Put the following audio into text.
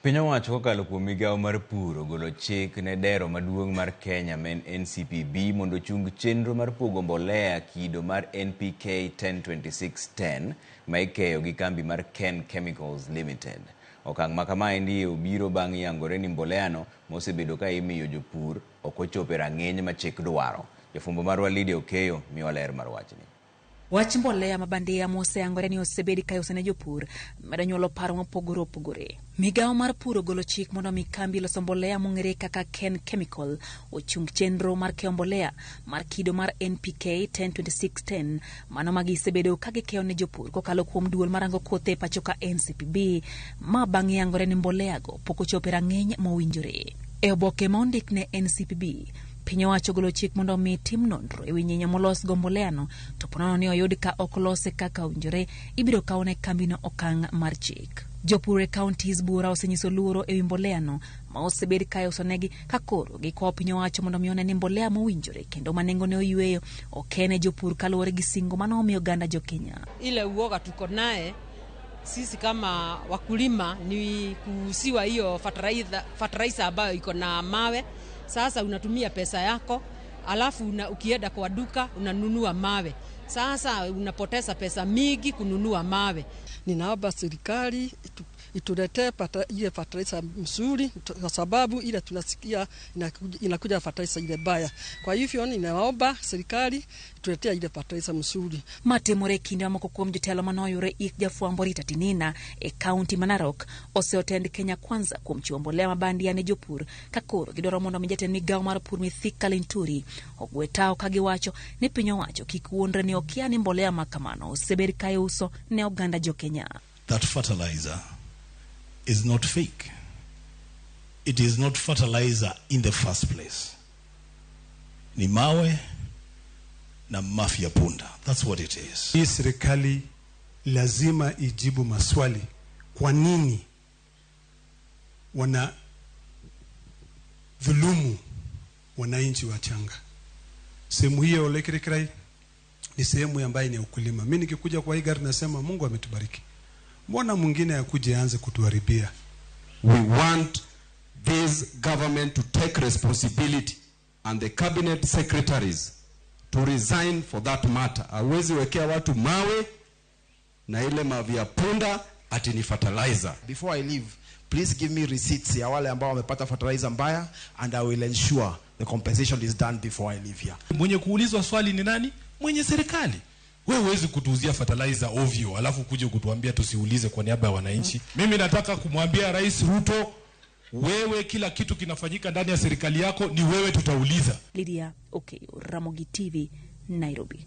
Piny owacho kokalo kuom migawo mar pur ogolo chik ne dero maduong' mar Kenya ma en NCPB mondo ochung chenro mar pogo mbolea kido mar NPK 10-26-10 ma ikeyo gi kambi mar Ken Chemicals Limited. Okang' ma kamaendi obiro bang' yangore ni mbolea no mosebedo ka imiyo jopur ok ochopo e rang'iny ma chik dwaro. Jafwambo marwa Lydia Okeyo miyowa ler mar wachni. Wach mbolea ma bandia moseyangore ni osebed ka iuso ne jopur medo nyuolo paro mopogore opogore. Migawo mar pur ogolo chik mondo mi kambi loso mbolea mong'ere kaka Ken Chemical ochung chenro mar keyo mbolea mar kido mar NPK 10-26-10 mano ma gisebedo ka gikeyo ne jopur kokalo kuom duol marango kothe e pacho ka NCPB ma bang' yangore ni mbolea go pok ochopo e rang'iny mowinjore. E oboke ma ondik ne NCPB, piny owacho ogolo chik mondo mi tim nonro ewi nyinyo molos go mbolea no to ponono ni oyud ka ok lose kaka owinjore ibiro kawne kambino okang' mar chik. Jopur e counties buora osenyiso luoro ewi mbolea no ma osebed ka iusonegi ka koro gikwayo piny owacho mondo mi one ni mbolea mowinjore kendo ma nengone oyweyo okene jopur kaluwore gi singo mane omi oganda jo-Kenya. Ile uoga tuko naye sisi kama wakulima ni kuuziwa hiyo fertilizer ambayo iko na mawe. Sasa unatumia pesa yako, alafu ukienda kwa duka unanunua mawe. Sasa unapoteza pesa mingi kununua mawe. Ninaomba serikali ituletee ile fertilizer mzuri, kwa sababu ile tunasikia inakuja fertilizer ile baya. Kwa hivyo ninaomba serikali ituletee ile fertilizer mzuri. Matimore kinde mamoko kuom jotelo manoyure ik jafwambo Rita Tinina e kaunti ma Narok oseotend Kenya Kwanza kuom chiwo mbolea mabandia ne jopur ka koro gidwaro mondo mi jatend migawo mar pur Mithika Linturi ogwe tao ka giwacho ni piny owacho kik wuondre ni okia ni mbolea ma kamano osebed ka iuso ne oganda jo-Kenya. That fertilizer is not fake. It is not fertilizer in the first place. Ni mawe na mafia punda. That's what it is. Hii serikali lazima ijibu maswali. Kwa nini wana dhulumu wananchi wachanga? Sehemu hiyo Olekirkirai ni sehemu ambayo ni ukulima. Mimi nikikuja kwa hii gari nasema Mungu ametubariki. Mbona mwingine akuje aanze kutuharibia? We want this government to take responsibility and the cabinet secretaries to resign for that matter. Hawezi wekea watu mawe na ile mavi ya punda ati ni fertilizer. Before I leave, please give me receipts ya wale ambao wamepata fertilizer mbaya and I will ensure the compensation is done before I leave here. Mwenye kuulizwa swali ni nani? Mwenye serikali. Wewe huwezi kutuuzia fertilizer ovyo alafu kuje kutuambia tusiulize kwa niaba ya wananchi. Mimi nataka kumwambia Rais Ruto, wewe kila kitu kinafanyika ndani ya serikali yako ni wewe tutauliza. Lydia Okeyo, Ramogi TV, Nairobi.